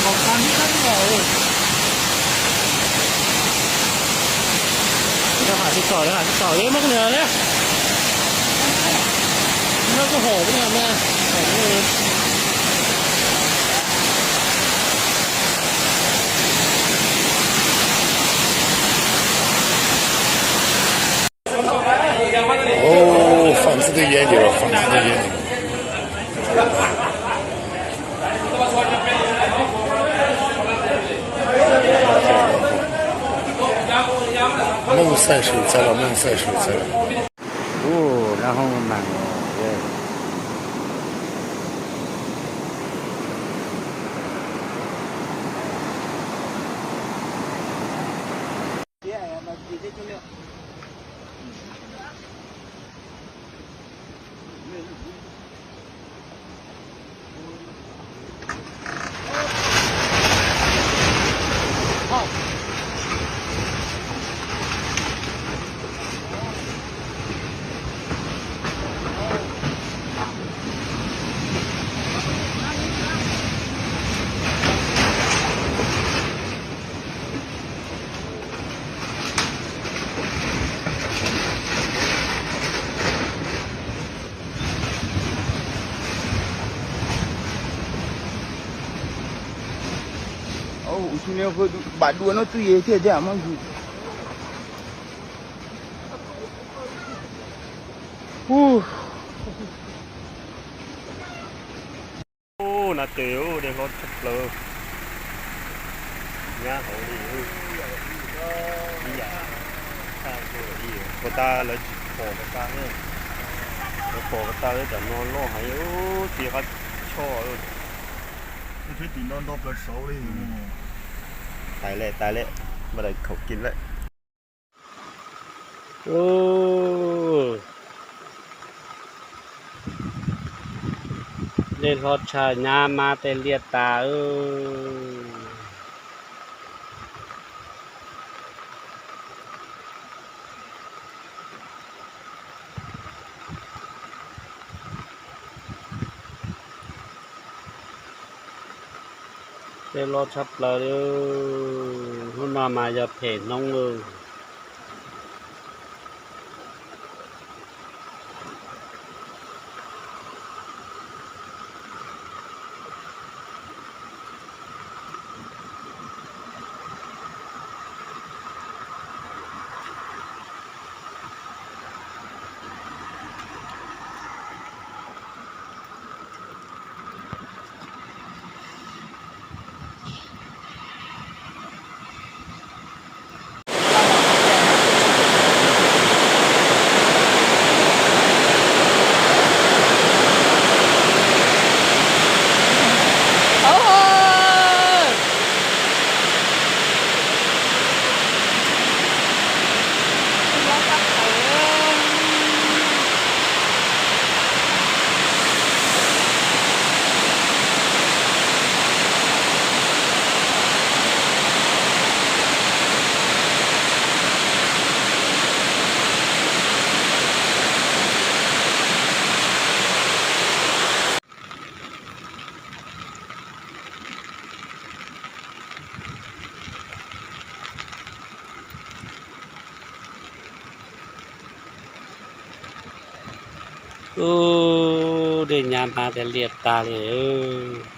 ຂອງຄັນທີ່ເຂົາເອົາເລີຍ ເດີນຫາສິບສອງ ເດີນຫາສິບສອງ ເອີ ມັນເໜືອແລ້ວ ມັນກໍຫອມເນາະແມ່. ໂອ້ ຝັ່ງສະເຕເຢັນຢູ່ ຝັ່ງສະເຕເຢັນຢູ່ ມັນໃສ່ສູດໃສ່ລະ ມັນໃສ່ສູດໃສ່ລະ ໂອ້ ລາວຫ້ອງມັນເດີ. Ô, o chinês foi do, ba, do ano tu ia ter de amanhã. Uh. ໂອ້ ໜ້າເຕີ ໂອ້ ໄດ້ຮອດສັບເປີຍາກເອົາດີ ເອີ ຂ້າງໂຕດີ ໂຄຕາແລ້ວຂໍກະຕາເອີ ຂໍກະຕາເອີ ຈະນອນຮ້ອງໄຫ້ ໂອ້ ເສຍຄ່າຊ່ອ ເອີ ໄປຕີນອນດອບແລ້ວເຊົາເລີຍ ຕາຍແລ້ວ ຕາຍແລ້ວ ບໍ່ໄດ້ເຂົ້າກິນແລ້ວ. ໂອ້ ໄດ້ຮອດຊາຍນາມາແຕ່ລຽດຕາເອີຍ. ເຈົ້າລໍຊັບລາວເດີ ຮຸນມາມາຢາແຜ່ນ້ອງເອີຍ. ໂອ້ ໄດ້ຍາມມາແຕ່ລຽບຕາເລີຍເອີ.